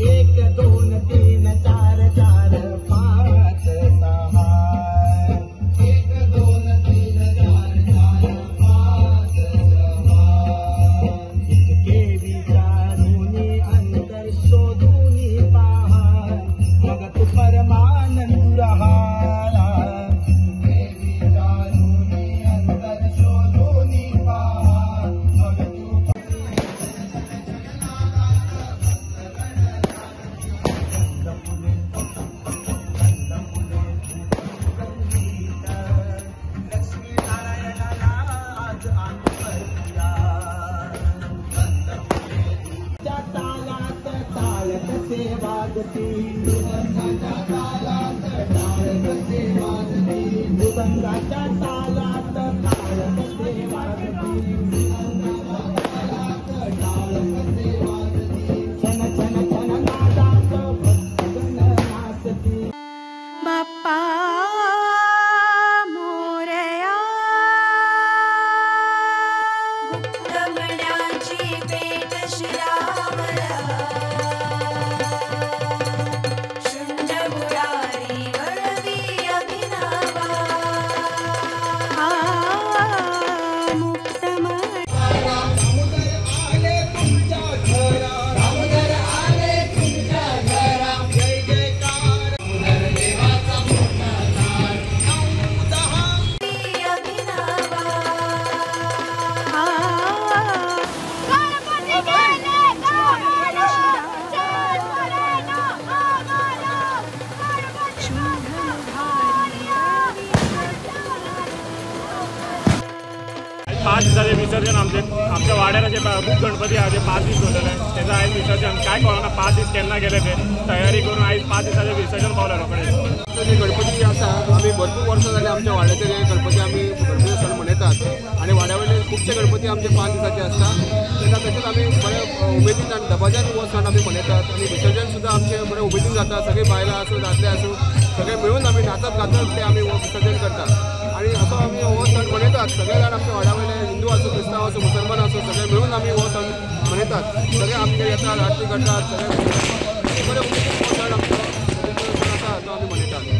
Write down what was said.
1 2 3 4 4 5 6 1 2 3 4 4 5 6 इतके विचारूनी अंतर शोधूनी पहा मग तू परमानंद रहा. मृदंगाच्या तालात टाळ कसे वाजती, छन छन छन नादात भक्तगण नाचती. बाप्पा मोरया मुक्तमण्याची पेट शिरावर पाच दिसाचे विसर्जन आमचे आमच्या वाड्यार जे खूप गणपती आहा ते 5 दीस दवरलेले तेजो आयज विसर्जन काय कळना 5 दीस केन्ना गेले ते तयारी करून आयज 5 दिसाचें विसर्जन पावले रोखडे. जे गणपती आसा आमी भरपूर वर्सां जाली आमच्या वाड्याचेर हे गणपती आमी गणपती सण मनयतात आनी वाड्या वयले खुबशे गणपती आमचे 5 दिसाचे आसता. तेन्ना तशेंच आमी बऱ्या उमेदीन आनी दबाज्यान हो सण आमी मनयतात आनी विसर्जन सुद्दां आमचें बरें उमेदीन जाता. सगळीं बायलां आसूं दादले आसूं सगळे मेळून आमी नाचत गाचत ते आमी हो विसर्जन करतात आनी असो आमी हो सण मनयतात. सगळे जाण आमच्या वाड्या वयले हिंदू आसूं क्रिस्तांव आसूं मुसलमान आसूं सगळे मेळून आमी हो सण मनयतात. सगळे आमचे येतात आरती करतात सगळे बरे उमेदीन हो सण आमचो सण आसा तो आमी मनयतात.